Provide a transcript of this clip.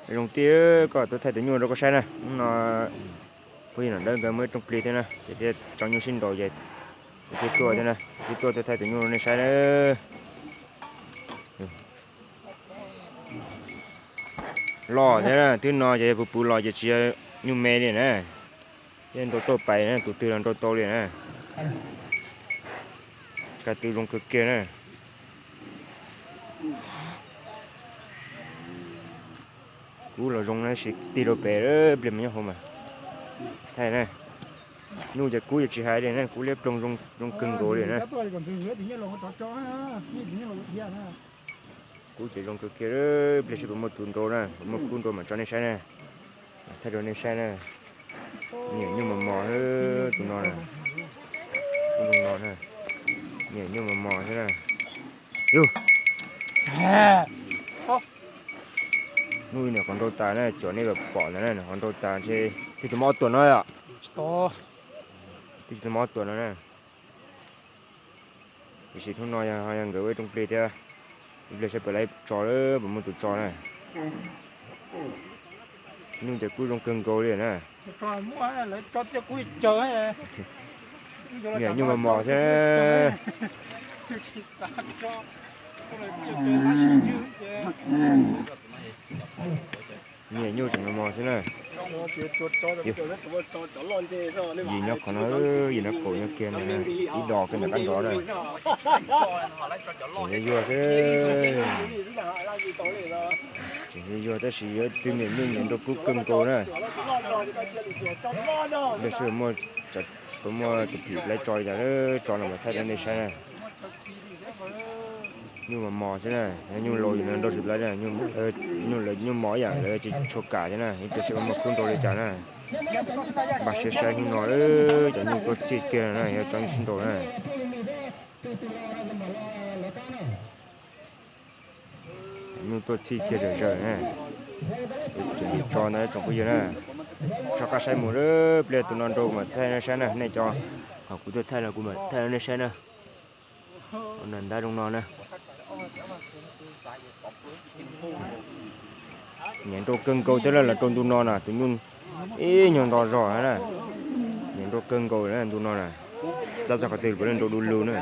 Zoo tij, koj tuaj thaij tus nyuj rau koj saib na. Hnub no phooj ywg Nom Dawb nkawd muaj ib rooj plig thiab na, ces thiaj tso nyuj sib nraus ces thiaj tuaj thiab na, thiaj tuaj tuaj thaij tus nyuj rau nej saib na. Loj thiab na, twb no ces yog puv puv los ces tsis yog nyuj me li na. Thiab nrau tauj pais na, tus twg los nrau tau li na. Kaj twb zoo kawg kiag na. Kub los zoo na, sis tig rau pem pliag mas nyob hauv mas. Thaij na. Nyuj ces kub ces tsis hais li na, kub liab ploog zoo kawg nkaus li na. Kub ces zoo kawg kiag, pliag seb puas muaj tus nrau na, puas muaj kub nrau mam tso nej saib na. Thaij rau nej saib na. Niam nyuj mos mos, tus no na. Tus no na. Niam nyuj mos mos xwb na. Yus. Hnub ib niam qhov nrau tas na, cov nej pom ntawd na, qhov nrau tas ntshe twb tsis muaj ob tuam no yom. Twb tsis muaj ob tuam no na. Tiam sis hnub no yog nkawd ua ib rooj plig thiab, ib pliag saib puas laib tso, puas muaj tus tso na. Nyuj ces kub zoo kawg nkaus li na. Niam nyuj mos mos xwb. Niam nyuj tseem mos mos xwb na. Yim nyob qhov no, yim no kaum nyob kiag ntawm ib dos kiag ntawm qab nrov na. Tseem yuag yuag xwb. Tseem yuag yuag tab sis yog twb niam nyuj nyiam nrau kub kawg nkaus na. Ib pliag seb puas muaj tus phim laib tso li cas, tso no mam thaij rau nej saib na. Nyuj mos mos xwb na, nyuj laus yus nrau tsis laib na, nyuj laus nyuj mos ib yam lawv tsis tshua kam thiab na, ib pliag seb puas muaj kub nrau li cas na. Npaj siab saib hnub no, cov nyuj tuaj txhij kiag na, yog tso nyuj sib nraus na. Nyuj tuaj txhij kiag zawm zawm na. Tseem tso ntawd tsoom phooj ywg na. Soj qab saib mus lawm, pliag tus no nrau mam thaij nej saib na, nej cov, hos kuv tuaj thaij los kuv mam thaij nej saib na. Ua nram ntab zoo no na. Nyiam nrau kawg nkaus thiab, lawv los rau ntu no na, tus nyuj ib nyuag nto zog na. Nyiam nrau kawg nkaus na ntu no na. Tab txog qhov twg puav leej nrau du lug na.